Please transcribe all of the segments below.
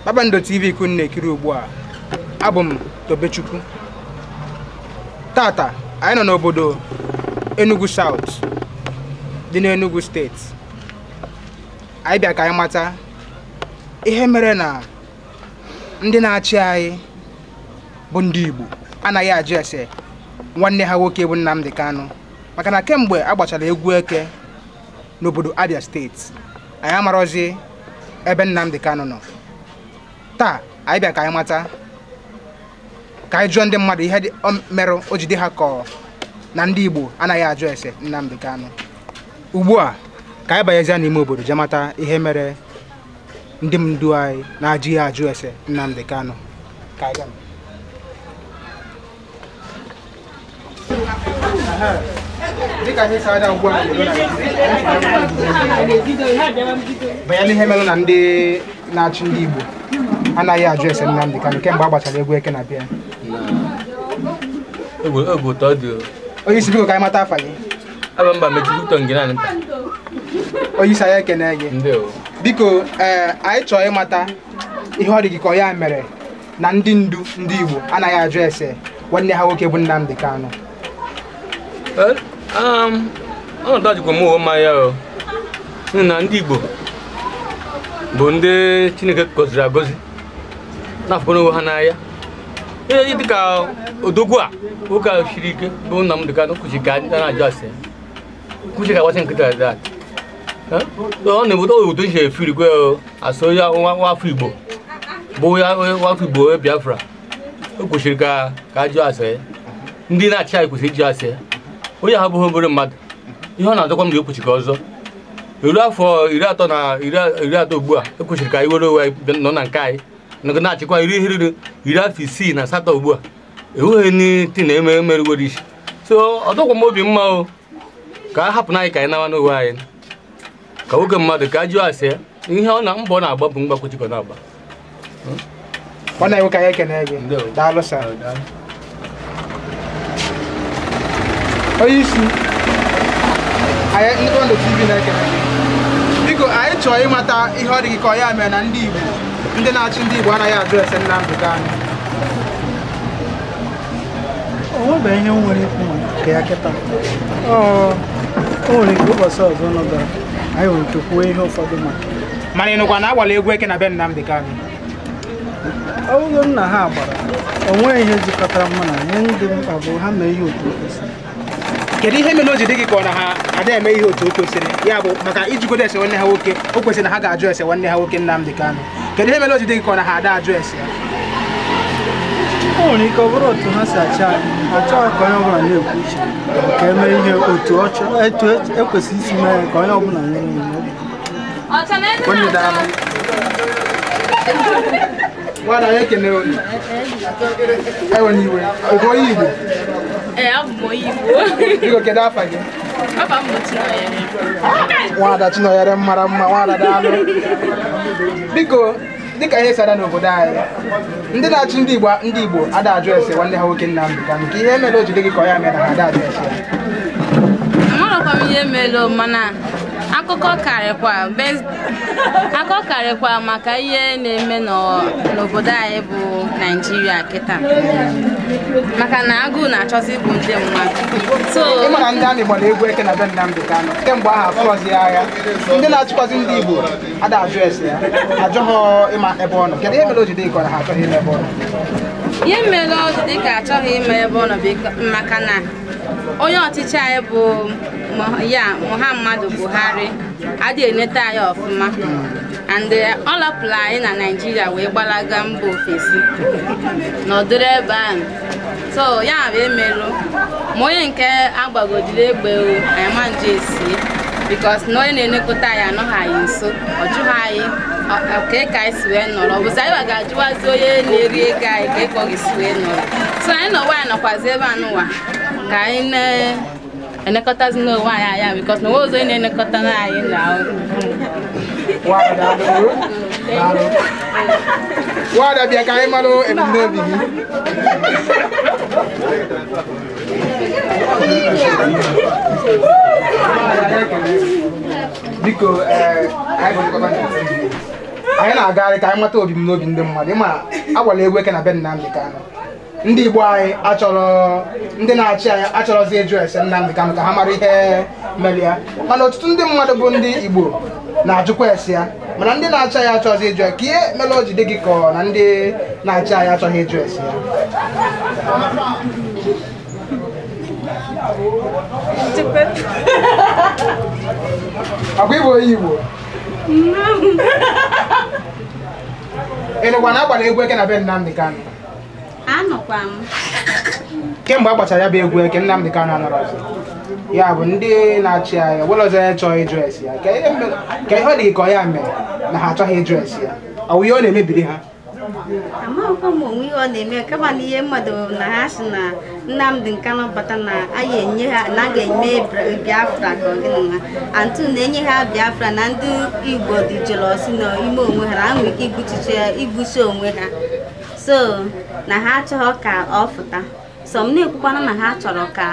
Kpakpando TV ka unu na-ekiri ugbu a. Abụ m Tobechukwu. Tata anyị nọ n'obodo Enugu South dị n'Enugu steeti. Anyị bịa ka anyị mata ihe mere na ndị na-achị anyị bụ ndị Igbo anaghị ajụ ese nwanne ha nwoke bụ Nnamdi Kanu, maka na kemgbe a gbachara egwu eke n'obodo Abia steeti anyị amarọzi ebe Nnamdi Kanu nọ. Taa anyị bịa ka anyị mata, ka anyị jụọ ndị mmadụ ihe mere o ji dị ha ka na ndị Igbo anaghị ajụ ese Nnamdi Kanu. Ugbu a ka anyị banyezie n'ime obodo jee mata ihe mere ndị ndu anyị na-ajụghị ajụ ese Nnamdi Kanu. Ka anyị gaa. Dịka ihe sada ugbu a banyere ihe mere na ndị na-achị ndị Igbo anaghị ajụ ese Nnamdi Kanu kemgbe a gbachara egwu eke na bịa. Onye isi, biko ka anyị mata afa gị. Onye isi, anyị ekene gị. Biko anyị chọrọ ịmata ihe ọ dị gị ka ọ ya mere na ndị ndu ndị Igbo anaghị ajụ ese nwanne ha nwoke bụ Nnamdi Kanu. Ọnọdụ ajụkwa m uwe mmanya o na ndị Igbo bụ ndị Chineke gọziri agọzi na-afụkọ onwe ha n'anya. Ihe dịka odogwu a nwoke ahụ siri ike bụ Nnamdi Kanu kwụsịrị ka a na-ajụ ase, kwụsịrị ka agbasị nkịta dat. Ọ na-ebute obodo si efirikwe asụ onye nwa afọ Igbo bụ ya nwa afọ Igbo Biafra. O kwesịrị ka a jụọ ase. Ndị na-achị anyị kwesịrị ịjụ ase. Onye ahụ abụghị obere mmadụ. Ihe ọ na-adọkwa mgbe ekwuchi ka ọzọ eru afọ 30 na 30 ugbu a, ekwesịrị ka anyị were onwe anyị nọ na nke anyị na-achịkwa iri ihe ruru afọ 68 ugbu a. Enweghị n'ti na-eme emerugoro isi. So ọ dọkwa m obi mma o ka a hapụ na anyị ka anyị nawa n'onwe anyị, ka nwoke mmadụ ka a jụọ ase. Ihe ọ na mbọ na-agba bụ mgbakọ chikọ na-agba. Nwanne anyị nwoke, anyị ekene gị. Daalụ sir. Onye isi anyị, ndị Kpakpando TV na-ekene gị. Biko anyị chọrọ ịmata ihe ọ dị gị ka ọ ya mere na ndị Igbo, ndị na-achị ndị Igbo anaghị ajụ ese Nnamdi Kanu. O nwebeghị ihe m nwere ikwu maka ya kịta. O nwere ike ụbọchị ọzọ nọdara anyị nwere ike kwuo ihe ụfọdụ maka ya. Mana ị nụkwa na agbara egwu eke na be Nnamdi Kanu? Ọ bụrụ na ha gbara, o nweghị ihe jikọtara mụ na ihe ndị mkpa bụ ha mee ihe otu o kwesịrị. Kedu ihe mere o ji dị gị ka ọ na ha ada eme ihe otu o kwesịrị? Ya bụ maka ijigodo ese nwanne ha nwoke, o kwesịrị na ha ga-ajụ ese nwanne ha nwoke Nnamdi Kanu. Kedu ihe mere o ji dị gị ka ọ na ha ada ajụ ese ya? O nwere ike ọ bụrụ otu ha si achị anyị, achọghị ka onye ọbụla na-ekwu uche ka eme ihe otu ọ chọrọ, etu ekwesịrị isi mee ya ka onye ọbụla nwere onwe. Nwada, anyị ekene unu. Enwere iwe. Ị bụ onye Igbo? Ee, abụ m onye Igbo. Biko kedu afa gị? Afa m bụ Chinonyere. Nwada Chinonyere mara mma, nwada daalụ. Biko dịka ihe sada n'obodo anyị, ndị na-achị ndị Igbo ndị Igbo ada ajụ ese nwanne ha nwoke Nnamdi Kanu. Ka ihe mere o ji dị gị ka ọ ya mere na ha ada ajụ ese ya? Amarọkwa m ihe mere, mana akụkọ karịkwa maka ihe na-eme n'obodo anyị bụ Naịjirịa kịta, maka na agụụ na-achọzi ịbụ ndị mmadụ. Ị ma na ndị amị gbara egwu eke na be Nnamdi Kanu kemgbe ahụ afọrọzi agha. Ndị na-achịkwazi ndị Igbo ada ajụ ese ya, ajụghọ ịma ebe ọ nọ. Kedu ihe mere o ji dị ka ọ na ha achọghị ịma ebe ọ nọ? Ihe mere o ji dị ka achọghị ịma ebe ọ nọ bụ maka na onye ọchịchị anyị bụ ya Muhammadu Buhari adịghị eneta anyị ọfụma, and ọ lapụrụ anyị na Naịjirịa wee gbalaga mba ofesi nọdụrụ ebe ahụ. So ya bụ emerụ ma onye nke agbagodiri egbe anyị ma nje esie, because na onye na-elekọta anyị anọghị anyị nso, ọ jụghị anyị ka anyị si wee nọrọ. Ọ bụzi anyị ga-ajụwazi onye na-eri ego anyị ka ọ ga-esi wee nọrọ. So anyị nọwa anyị nọkwazi ebe anụwa ka anyị na-elekọtazi n'onwe anyị anya, because na onwe ọzọ onye na-elekọta anyị na Nwada, bịa ka anyị mara ebumnobi gị. Biko anyị na-agagharị ka anyị mata ebumnobi ndị mmadụ. Ịma agbala egwu eke na be Nnamdi Kanu. Ndị Igbo anyị achọrọ ndị na-achị anyị achọrọzi ịjụ ese Nnamdi Kanu ka ha mara ihe mere ya. Mana ọtụtụ ndị mmadụ bụ ndị Igbo na-ajụkwa ese ya. Mana ndị na-achị anyị achọghịzi ịjụ ya. Ka ihe mere o ji dị gị ka ọ na ndị na-achị anyị achọghị ịjụ ese ya? Agwa Igbo onye Igbo. Ị nụkwa na agbara egwu eke na be Nnamdi Kanu? Anọkwa m. Kemgbe a gbachara ya bụ egwu eke, Nnamdi Kanu anọrọzi. Ya bụ ndị na-achị anyị ọbụla ọzọ ya chọọ ịjụ esi ya. Ka ihe ọ dị ka ọ ya mere na ha achọghị ịjụ esi ya. Ọ bụ ihe ọ na-emebiri ha? Amaghịkwa m onwe ihe ọ na-eme, kama na ihe mmadụ na ha sị na Nnamdi Kanu bata na anyị enye ha na a ga-eme Biafra ka ọ gịnị nwa antụ na-enye ha Biafra na ndị Igbo dị jealous n'ime onwe ha na ha nwere ike igbuchi onwe ha, so na ha achọghọ ka ọ fụta. So m na-ekwukwana na ha chọrọ ka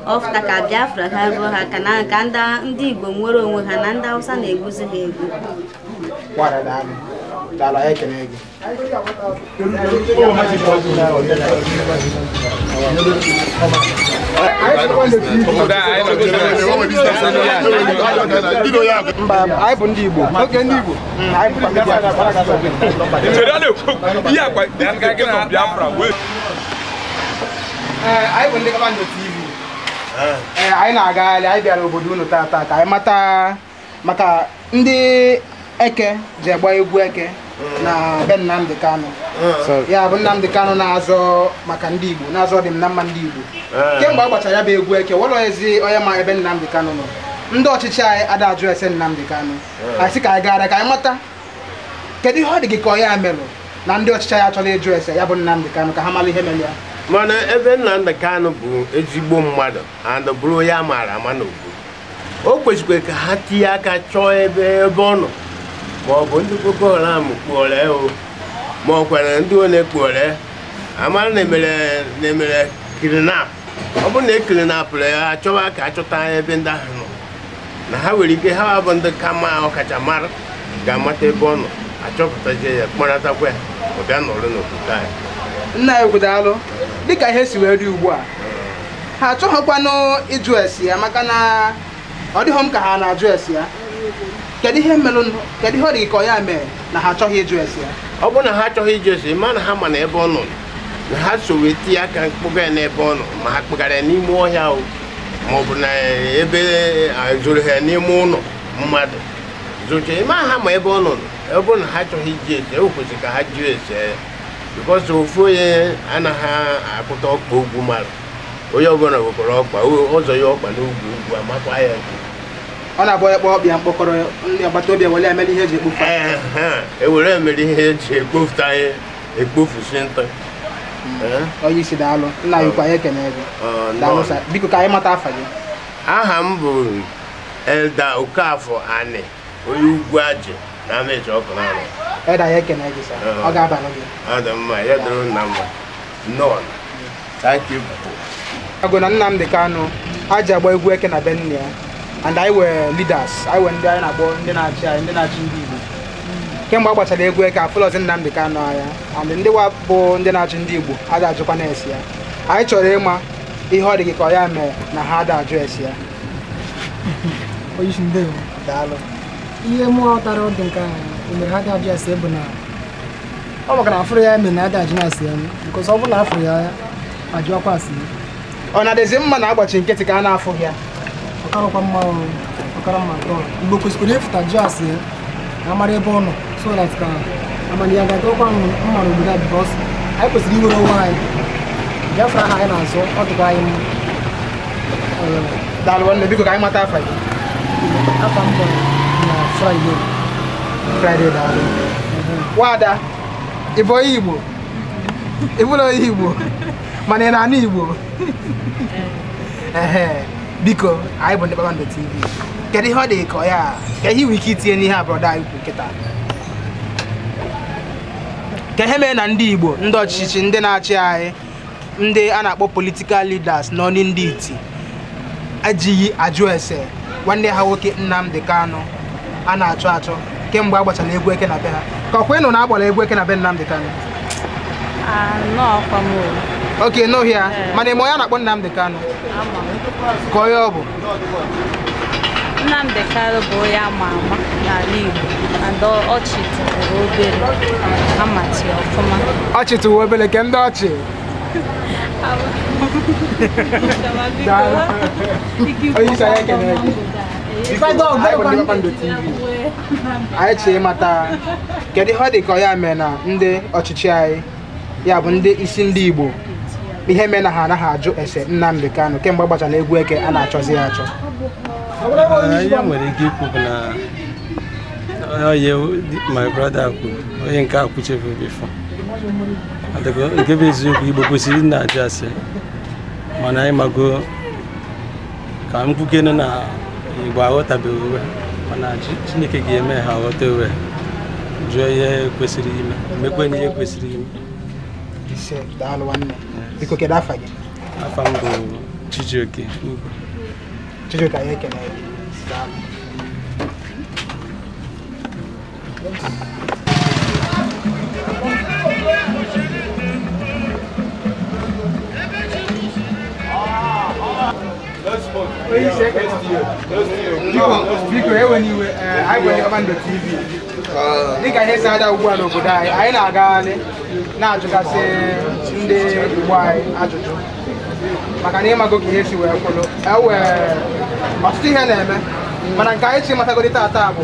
ọ fụta ka Biafra ha ruo ha ka na ka ndị Igbo nwere onwe ha na ndị Hausa na-egbuzi ha egbu. Daalụ, anyị ekele gị. Mba, anyị bụ ndị Igbo. Oge ndị Igbo. Anyị bụkwa ndị Biafra. Anyị bụ ndị Kpakpando TV. Anyị na-agagharị, anyị bịara obodo unu tata ka anyị mata maka ndị eke ji agba egwu eke na be Nnamdi Kanu. Ya bụ Nnamdi Kanu na-azọ maka ndị Igbo, na-azọ ọdịm na mma ndị Igbo. Kemgbe a gbachara ya bụ egwu eke, wọlọ ezi onye ma ebe Nnamdi Kanu nọ. Ndị ọchịchị anyị ada ajụ ese Nnamdi Kanu. Anyị sị ka anyị gara ka anyị mata kedu ihe ọ dị gị ka ọ ya melụ na ndị ọchịchị anyị achọrọ ịjụ ese ya bụ Nnamdi Kanu ka ha mara ihe mere ya. Mana ebe Nnamdi Kanu bụ ezigbo mmadụ and bụrụ ya maara ama n'obodo, o kwesịrị ka ha tinye aka chọọ ebe ọ nọ, ma ọ bụ ndị Boko Haram kpụọrọ o, ma ọ kwere ndị one kpụọrọ amara na emere kidnap. Ọ bụrụ na e kidnapụrụ ya, achọwa ka achọta ebe ndị ahụ nọ, na ha nwere ike ha bụ ndị kama ọkachamara ga-amata ebe ọ nọ, achọpụtazie ya, kpọnatakwa ya, ọ bịa nọrọ n'obodo anyị. Nna ya kwudalụ dịka ihe si wee dị ugbu a, ha achọghịkwanụ ịjụ esi ya maka na ọ dịghọ m ka ha na-ajụ esi ya. Kedu ihe mere, kedu ihe ọ dị ka ọ ya mere na ha achọghị ịjụ esi ya? Ọ bụrụ na ha achọghị ịjụ esi, ma na ha ma na ebe ọ nọ, na ha so wee tinye aka mkpụga ya n'ebe ọ nọ, ma ha kpụgara ya n'ime ọhịa o, ma ọ bụ na ebe zoro ha n'ime ụlọ mmadụ zoche, ma ha ma ebe ọ nọ. Ọ bụrụ na ha achọghị ịjụ esi, o kwesịrị ka ha jụọ esi ya, because ofu onye anaghị akpụta ọkpa ugwu mara, onye ọbụla nwekwara ọkpa ụzọ ya ọkpa n'ugwu ugwu amakwa ya. Ọ na-abụ onye kpọọ ọkpa ya mkpọkọrọ, ndị agbata obi ewere emere ihe eji ekpofu. Ewere emere ihe eji ekpofuta ihe, ekpofusi ntụ. Onye isi daalụ, nna ya ukwu, anyị ekene gị. Daalụ sa, biko ka anyị mata afa gị. Aha m bụ Elda Okafor Ani, onye ugwu Ajị na Amaechi Ọkụnanọ. Elda, anyị ekene gị sa, ọ ga-abalị gị. Ọ dị mma, ya dịrị nna mma. Nnọọ. Thank you. Agụ na Nnamdi Kanu aji agba egwu eke na be nne ya. And I were leaders, I were ndị anyị na-akpọ ndị na-achị anyị, ndị na-achị ndị Igbo. Kemgbe a gbachara egwu eke, afụlọzi Nnamdi Kanu anya, and ndị wa bụ ndị na-achị ndị Igbo ada ajụkwa na-esi ya. Anyị chọrọ ịma ihe ọ dị gị ka ọ ya mere na ha ada ajụ esi ya. Onye ndewo. Daalụ. Ihe mụ ghọtara ọ dị nke mere ha ga-ajụ esi bụ na ọ maka na afụrụ ya mere na ada ajụ na-esi ya, because ọ bụrụ na afụrụ ya ajụọkwa asị ya. Ọ na-adịzi mma na agbachi nkịtị ka a na-afụghị ya? Ọkarakwa mma, ọkara mma atọ. Igbo kwesịrị ịfụta jụọ asị ya na amara ebe ọ nọ, so that ka amana ya ga-adọkwa mma n'obodo a, because anyị kwesịrị iwere onwe anyị. Biafra ahụ anyị na-azụ, ọ dịkwa anyị mma. Daalụ nwanne, biko ka anyị mata afa gị. Afa m bụ na Friday. Friday, daalụ. Nwada, ị bụ onye Igbo? Ị bụrụ onye Igbo? Mana ị na-anụ Igbo? Ehe, biko anyị bụ ndị Kpakpando TV. Kedu ihe ọ dị ka ọ ya, ka ihe nwere ike itinye n'ihe a brọda anyị kwuru kịta? Ka ihe mere na ndị Igbo, ndị ọchịchị, ndị na-achị anyị, ndị a na-akpọ political leaders nọ ndị iti ejighị ajụ ese nwanne ha nwoke Nnamdi Kanu a na-achọ achọ kemgbe a gbachara egwu eke na be ha ka ọkwa ịnụ na agbara egwu eke na be Nnamdi Kanu. Okay, no here. Mana ime onye a na-akpọ Nnamdi Kanu? Ka onye ọ bụ? Nnamdi Kanu bụ onye ama ama n'ala Igbo and ọchị tụrụ obere amachi ọfụma. Ọchị tụrụ obere ke ndị ọchị. Onye isi anyị ekene gị. Anyị bụ ndị Kpakpando TV. Anyị chee ịmata kedu ihe ọ dị ka ọ ya mee na ndị ọchịchị anyị ya bụ ndị isi ndị Igbo ihe mee na ha anaghị ajụ ese Nnamdi Kanu kemgbe agbachara egwu eke a na-achọzi ya achọ. Ihe nwere ike ikwu bụ na onye my brother kwuru onye nke a kwuchefu before. Nke bụ eziokwu Igbo kwesịrị na-ajụ ase mana anyị mago ka m kwukene na Igbo aghọtabeghị uwe mana Chineke ga-eme ha aghọta uwe jụọ ihe kwesịrị ime mekwe ihe kwesịrị ime. Ise daalụ nwanne. Biko kedu afa gị? Afa m bụ Chijioke Ugwu. Chijioke anyị ekele gị. Daalụ. Biko ewe n'iwe anyị bụ ndị Kpakpando TV. Dịka ihe si ada ugbu a n'obodo anyị, anyị na-agagharị na-ajụgasị ndị Igbo anyị ajụjụ maka na ịmago ka ihe si wee kwụrụ ewe ọtụtụ ihe na-eme mana nke anyị chi matagodi tata bụ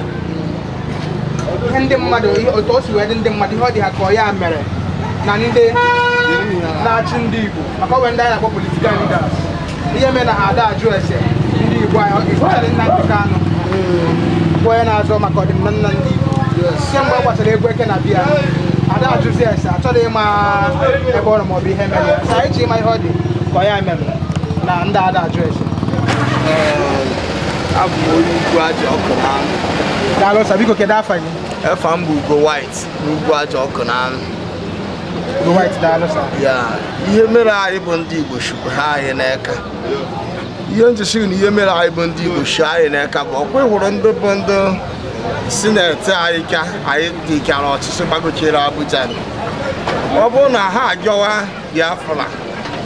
ihe ndị mmadụ otu o si wee dị ndị mmadụ ihe ọ dị ha ka ọ ya mere na ndị na-achị ndị Igbo maka onwe ndị anyị na-akpọ political leaders ihe mere na ha ada ajụ ese ndị Igbo anyị especially Nnamdi Kanu bụ onye na-azọ maka ọdịmma nna ndị Igbo kemgbe ọ gbachara egwu eke na bịa ada ajụzi ese achọghị ịma ebe ọ nọ maọbụ ihe mere ya so anyị chi ịma ihe ọ dị ka ọ ya mere na ndị ada ajụ ese. Abụ m onye ugwu aja ọkụ na anụ. Daalụ sir, biko kedu afa gị? Efa m bụ Ugo White n'ugwu aja ọkụ na anụ. Ugo White, daalụ sir. Ya, ihe mere anyị bụ ndị Igbo shukwu ha anyị n'aka. Ihe njisi na ihe mere anyị bụ ndị Igbo shi anyị n'aka bụ ọkwa ịhụrụ ndị bụ ndị sineti anyị ka anyị dịkara ọchịchị gbagochere Abuja. Ọ bụrụ na ha ajọwa Biafra,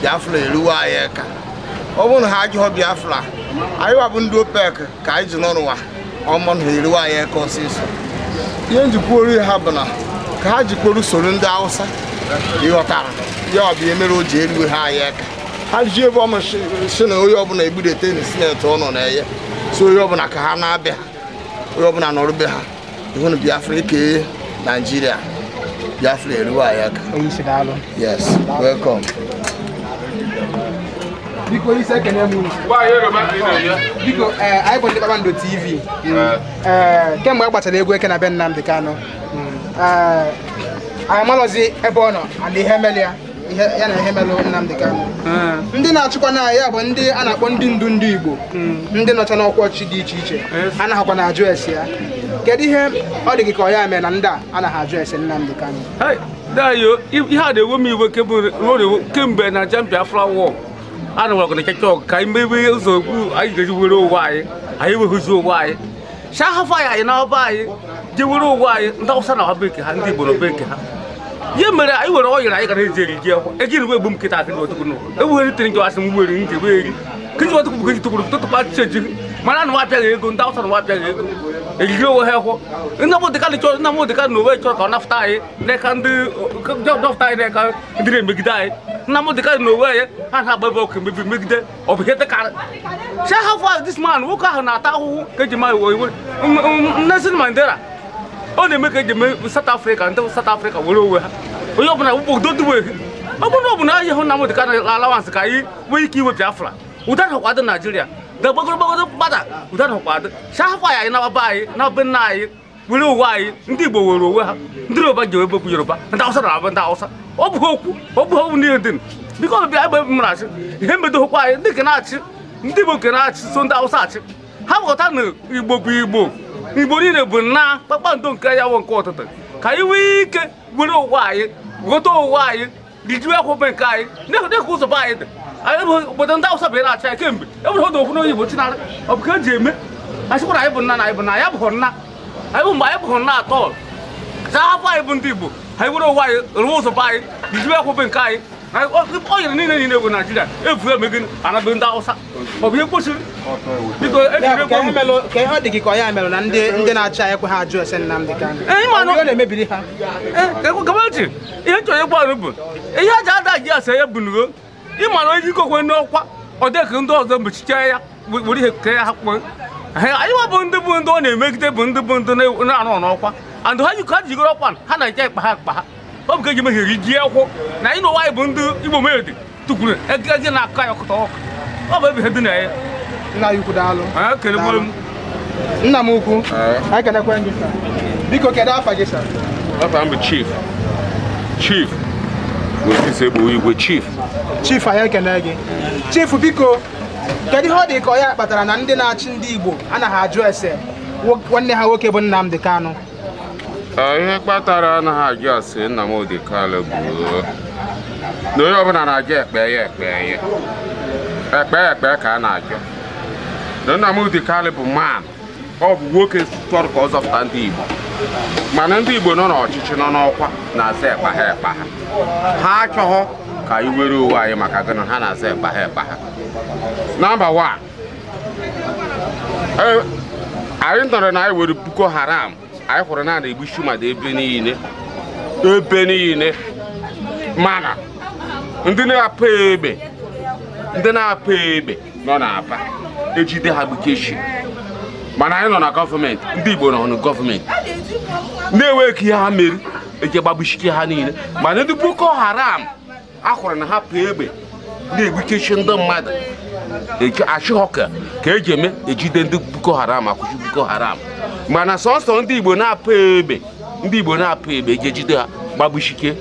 Biafra eruwe anyị aka. Ọ bụrụ na ha ajụghọ Biafra, anyị wabụ ndị OPEC ka anyị ji n'ọnụwa ọmụ na eruwe anyị aka ọsịsọ. Ihe njikwa ori ha bụ na ka ha jikwara usoro ndị Hausa ịghọtara ya ọ bụ ihe mere o ji eruwe ha anyị aka. Ha ji ebe ọma si na onye ọbụla egbudete na sineti ọ nọ na-enye si onye ọbụla ka ha na-abịa ha onye ọbụla nọrọ be ha ịhụ na Biafra eke Naijiria Biafra eruwe anyị aka. Yes, welcome. Biko isi ekene m unu. Biko anyị bụ ndị Kpakpando TV. Kemgbe a gbachara egwu eke na be Nnamdi Kanu anyị amalọzi ebe ọ nọ and ihe mere ya ya na ihe mere Nnamdi Kanu. Ndị na-achịkwa na ya bụ ndị a na-akpọ ndị ndu ndị Igbo ndị nọcha n'ọkwa ọchịchị dị iche iche anaghịkwa na-ajụ ese ya. Kedu ihe ọ dị gị ka ọ ya mere na ndị a anaghị ajụ ese Nnamdi Kanu? Ihe a na-ewe m iwe kemgbe na Jan Biafra War a na-gwara na keke ka anyị mebe ụzọ okwu anyị ga-eji were ụwa anyị anyị wehụzi ụwa anyị shahafa ya anyị n'ọba anyị ji were ụwa anyị ndị Awụsa na ọba nke ha ndị Igbo na ọba nke ha ihe mere anyị were ọyịrị anyị gara eji eri ji ekwa ejiri m egbu m nkịta akịrị ọtụkwụ n'ụwa ewugheri tiri nke asị m were nje wee eri kiji ọtụkwụ bụ keji tụkwuru tụtụkwa cheji mana na apịaghị ego ndị Awụsa na apịaghị ego ejiri onwe ha ekwo Nnamdi Kanu chọrọ Nnamdi Kanu na onwe chọrọ ka ọ nafụta anyị n'aka ndị dọfụta anyị n'aka ndị na-emegide anyị Nnamdi Kanu na onwe ya ha na-agba ebe ọkụ emebi megide ọ bụ ihe dịkarị shahafụ this man nwoke ahụ na-ata ahụhụ ka eji ma iwe Nelson Mandela ọ na-eme ka eji eme South Africa ndị South Africa were onwe ha onye ọbụla obodo dịbeghị ọ bụrụ na ọ bụ na anyị hụ Nnamdi Kanu alawansị ka anyị nwee ike iwe Biafra ụda nakwa dị Naijiria da gbagoro gbagoro gbada ụda nakwa dị shahafụ anyị na be anyị na be nna anyị were ụwa anyị ndị Igbo were onwe ha ndị Yoruba ji ebe Yoruba ndị Hausa na abụ ndị Hausa ọ bụghị okwu ọ bụghị okwu niile dị biko bịa ebe m na-achị ihe mbedohụkwa anyị ndị nke na-achị ndị Igbo nke na-achị so ndị Hausa achị ha ghọta na Igbo bụ Igbo Igbo niile bụ na kpakpando nke ya wụ nke ụtụtụ ka anyị nwee ike were ụwa anyị ghọta ụwa anyị rijuo akwụkwọ nke anyị dịka ụzọ be anyị dị anyị bụ obodo ndị Hausa bụ na-achị anyị kemgbe e nwere ọdụ okwu n'onye Igbo chinarị ọ bụ ka e ji eme achịkwara anyị bụ nna na anyị bụ na ya bụghọ nna Anyị bụ mgbe anyị bụrụ na atọ afọ anyị bụ ndị Igbo anyị were onwe anyị rụọ ụzọ be anyị jijiwe akwụbe nke anyị ọ nyere niile niile bụ Naijiria efu emegị anabe ndị Awụsa ọ bụ ihe kwesịrị biko ka ihe ọ dị gị ka ọ ya mere na ndị na-achị anyị ekwe ha ajụ ese Nnamdi Kanu ọ na-emebiri ha gọọmenti ihe chọrọ ịgwa ọrụ bụ ihe aja ada ji ase ya bụ nugo ịma na onye ikokwe n'ọkwa ọ dịka ndị ọzọ mechicha ya were ihe kee ya ha kpọ anyị bụ ndị bụ ndị ọ na-emegide bụ ndị na-arụ n'ọkwa and ha jikọ jigoro ọkwa ha na-eje ekpa ha ekpa ha ọ bụ ka eji mehiere ji akwụ na anyị n'ụwa anyị bụ ndị Igbo mede tukwuru ege na-akọ ya ọkụta ọkụ ọ bụ ebe ihe dị na ya. Nna ya ukwu daalụ. Nna m ukwu anyị kenekwe gị sir. Biko kedu afa gị sir? Afa m bụ Chief Chief Igwe Chief. Chief anyị ekene gị. Chief biko kedu ihe ọ dị ka ọ ya kpatara na ndị na-achị ndị Igbo anaghị ajụ ese nwanne ha nwoke bụ Nnamdi Kanu? Ihe kpatara anaghị ajụ ase Nnamdi Kanu bụ na onye ọbụla na-ajụ ekpe ya ekpe ya ekpe ekpe ka a na-ajụ. Na Nnamdi Kanu bụ man, ọ bụ nwoke chọrọ ka ọ zọpụta ndị Igbo, mana ndị Igbo nọ n'ọchịchị nọ n'ọkwa na-aza ekpa ha ekpa ha. Ha achọghọ ka anyị were onwe anyị maka gịnị ha na-aza ekpa ha ekpa ha. Nọmba 1, anyị nọrọ na anyị were Boko Haram anyị hụrụ na na-egbuchi mmadụ ebe niile ebe niile, mana ndị na-apụ egbe nọ n'Aba ejide ha gbukechi. Mana anyị nọ na gọọmenti, ndị Igbo nọ na gọọmenti na-enweghị ihe ha mere eji gbagbuchike ha niile, mana ndị Boko Haram akwụrụ na ha pụ egbe na-egbukechi ndị mmadụ achịghọ ka eji eme ejide ndị Boko Haram akwụchi Boko Haram. Mana sọnsọ ndị Igbo na-apụ egbe ndị Igbo na-apụ egbe eji ejide ha gbagbuchike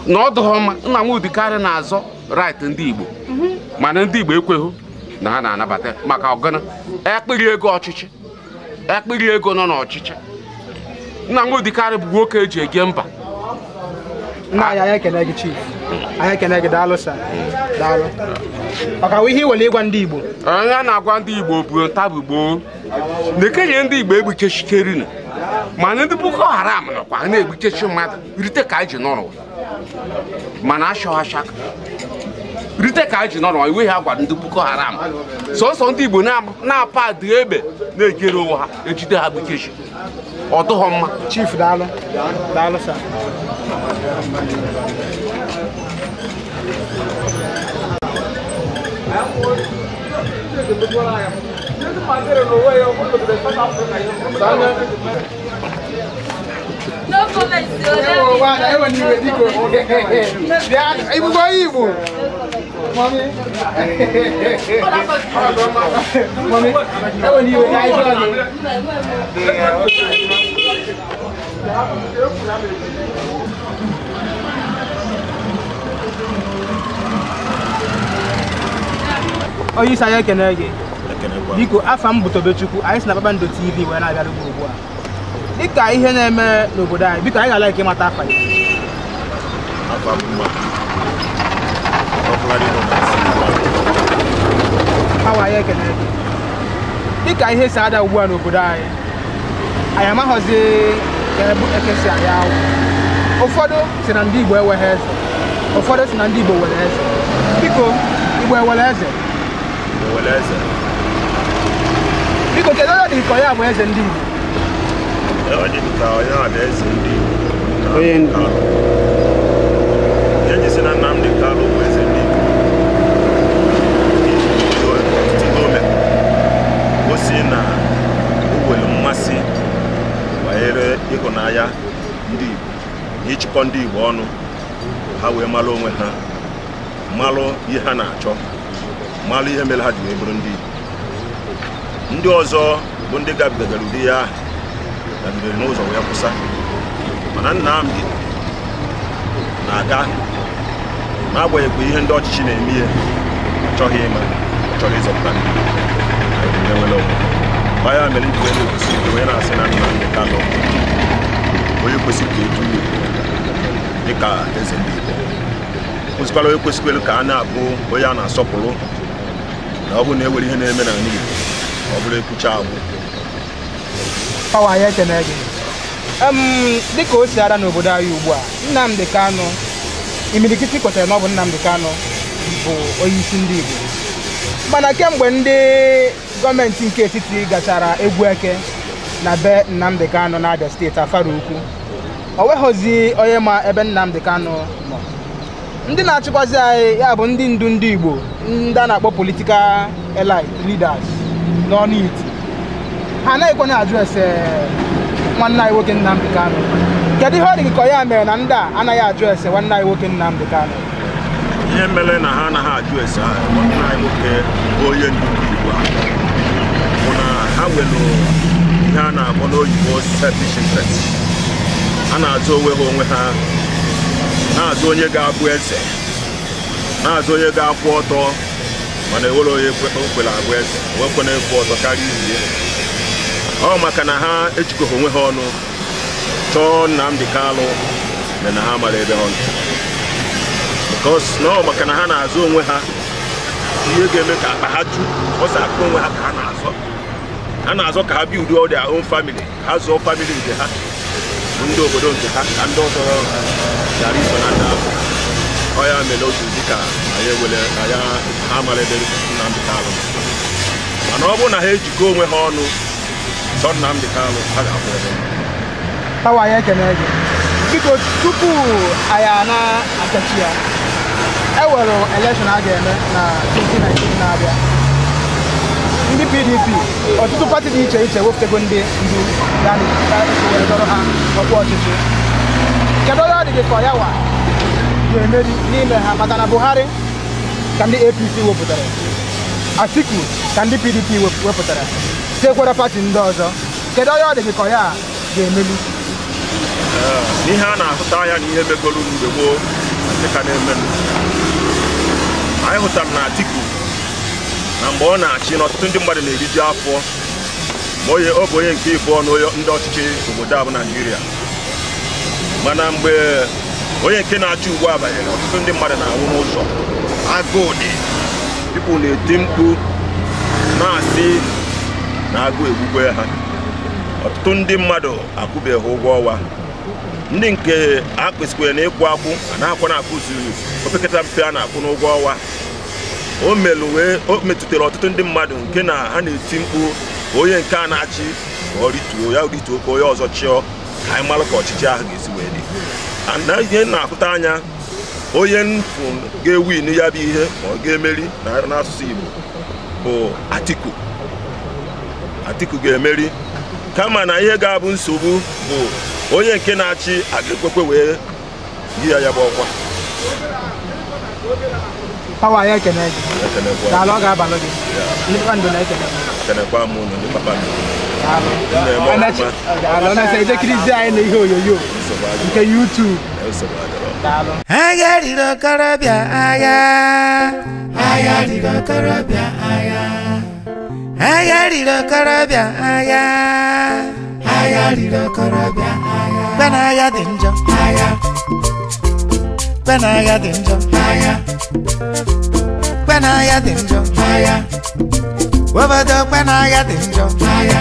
na ọ dụghọ mma. Nnamdi Kanu na-azọ right ndị Igbo, mana ndị Igbo ekweghị na ha na-anabata maka ọgana ekpiri ego ọchịchị ekpiri ego nọ n'ọchịchị. Nnamdi Kanu bụ nwoke eji ege mba. Nna anyị ekene gị Chief, anyị ekene gị daalụ sir, daalụ. Maka ihe iwere ịgwa ndị Igbo? Onye na-agwa ndị Igbo bụ ntagbugbo na-ekenye ndị Igbo egbuchechikerinu, mana ndị Boko Haram nọkwa na-egbuchechi mmadụ rite ka anyị ji nọrọ, mana ashọ rite ka anyị ji nọrọ iwe ha gwara ndị Boko Haram. Sọsọ ndị Igbo na-apa adị egbe na-ejere onwe ha ejide ha gbuchechi ọ dụghọ mma. Chief daalụ, daalụ sir. Onye isi anyị ekene gị. Biko afa m bụ Tobechukwu, anyị si na Kpakpando TV wee na-abịara ugbu a. Dịka ihe na-eme n'obodo anyị, biko anyị ga-ala ike ịmata afa gị. Awa anyị ekene gị. Dịka ihe si ada ugbu a n'obodo anyị, anyị amaghọzi ka eke si anyị awụ. Ụfọdụ si na ndị Igbo enweghị eze, ụfọdụ si na ndị Igbo nwere eze. Biko, Igbo enwere eze? Biko kedu onye dị ka onye bụ eze ndị Igbo? Onye ndu. Ihe ji si na Nnamdi Kanu bụ eze ndị Igbo ọtụtụ o si na o nwere mmasị banyere ịhụnanya ndị Igbo na ịchịkọ ndị Igbo ọnụ ha wee malụ onwe ha, malụ ihe ha na-achọ, malụ ihe mere ha ji wee bụrụ ndị Igbo. Ndị ọzọ bụ ndị gabigara ụdị ya ahụ gabigara n'ụzọ wee kwụsa, mana Nnamdi na-aga n'agbanyeghị ihe ndị ọchịchị na-eme ihe ọ chọghị ịma, ọ chọrọ ịzọpụta ndị Igbo. Ya mere ndị wee na-ekwesị ike wee na-asị na Nnamdi Kanu onye kwesịrị ka edu dịka eze ndị Igbo, kwesịkwara onye kwesịkwara ka a na-abụ onye a na-asọpụrụ, na ọ bụrụ na e nwere ihe na-eme n'ala Igbo ọ bụrụ ekwucha agwụ Pawa anyị ekene gị. Dịka o si ara n'obodo anyị ugbu a, Nnamdi Kanu, imirikiti kwetara na ọ bụ Nnamdi Kanu bụ onye isi ndị Igbo. Mana kemgbe ndị gọọmenti nke etiti gachara egwu eke na be Nnamdi Kanu na Abia steeti Afara Ukwu, o nweghịzi onye ma ebe Nnamdi Kanu nọ. Ndị na-achịkwazi anyị ya bụ ndị ndu ndị Igbo, ndị a na-akpọ political elite leaders n'ọnụ iti, ha anaghịkwa na-ajụ ese nwanne anyị nwoke Nnamdi Kanu. Kedu ihe ọ dị gị ka ya mere na ndị a anaghị ajụ ese nwanne anyị nwoke Nnamdi Kanu? Ihe mere na ha anaghị ajụ ese nwanne anyị nwoke bụ onye ndu ndị Igbo a bụ na ha nwere ihe a na-akpọ n'oyibo selfish interest. Ha na-azụ onwe ha onwe ha, na-azụ onye ga-abụ eze, na-azụ onye ga-akwụ ọtọ, mana ewere onye kwere abụ eze wekwe na-ekwu ọtọ karịa ibe. Ọ maka na ha ejikọghị onwe ha ọnụ chọọ Nnamdi Kanu na ha mara ebe ọ nọ. Because na ọ maka na ha na-azụ onwe ha ihe ga-eme ka akpa ha ju ọsọ akpa onwe ha ka ha na-azọ. Ha na-azọ ka ha build all their own family, ha zụọ family nke ha, ndị obodo nke ha, ka ndị ọzọ ghara iso na ndị ahụ. Ọ ya mere otu dịka anyị ewere anyị ha mara ebe Nnamdi Kanu. Mana ọ bụrụ na ha ejikọ onwe ha ọnụ chọọ Nnamdi Kanu, ha ga-akwụ ebe. Pawa anyị ekene gị. Biko tupu anyị na-akachi ya, e nwere elekshọn a ga-eme na 2019 na-abịa. Ndị PDP, ọtụtụ pati dị iche iche wepụtago ndị ndu ga-ewere dọrọ ha ọkwa ọchịchị. Kedu onye ọ dị gị ka ya wa ga-emeri n'ime ha? Maka na Buhari ka ndị APC wepụtara, Atiku ka ndị PDP wepụtara, tekwara pati ndị ọzọ. Kedu onye ọ dị gị ka ya ga-emeri? N'ihe a na-ahụta anya na ihe megolu mgbe gboo nke ka na-eme, anyị hụtara na Atiku na mgbe ọ na-achị na ọtụtụ ndị mmadụ na-eriju afọ, ma ọ bụ onye nke ịbụọ na ndị ọchịchị obodo a bụ Naijiria. Mana mgbe onye nke na-achị ugbu a banyere, ọtụtụ ndị mmadụ na-anwụ n'ụzọ, agụụ dị, people na-eti mkpu na-asị na agụụ egbugbe ha. Ọtụtụ ndị mmadụ akwụbeghị ụgwọ ọnwa, ndị nke a kwesịkwara na ịkwụ akwụ a na-akwa na-akwụzi opekata mpe a na-akwụ n'ụgwọ ọnwa. O metụtara ọtụtụ ndị mmadụ nke na ha na-eti mkpu onye nke a na-achị ka ọ rituo ya rituo ka onye ọzọ chịọ, ka anyị mara ka ọchịchị ahụ ga-esi wee dị. Na ihe na-ahụta anya onye mfu ga-ewin ya bụ ihe ma ọ ga-emeri n'asụsụ Igbo bụ Atiku. Atiku ga-emeri, kama na ihe ga-abụ nsogbu bụ onye nke na-achị a ga-ekwekwe wee yi ya bụ ọkwa. Pawa anyị ekene gị. Daalụ, ọ ga-abalụ gị. Ndị kpakpando na-ekene gị. Ekenekwa m unu ndị kpakpando. Daalụ. Ejekirizi anyị na ihe onyonyo nke YouTube. Daalụ. Agha riri okorobịa agha. Agha riri okorobịa agha. Agha riri okorobịa agha. Agha riri okorobịa agha. Kwe na agha dị njọ. Agha. Kwe na agha dị njọ. Agha. Kwe na agha dị njọ. Agha. Obodo kwe na agha dị njọ. Agha.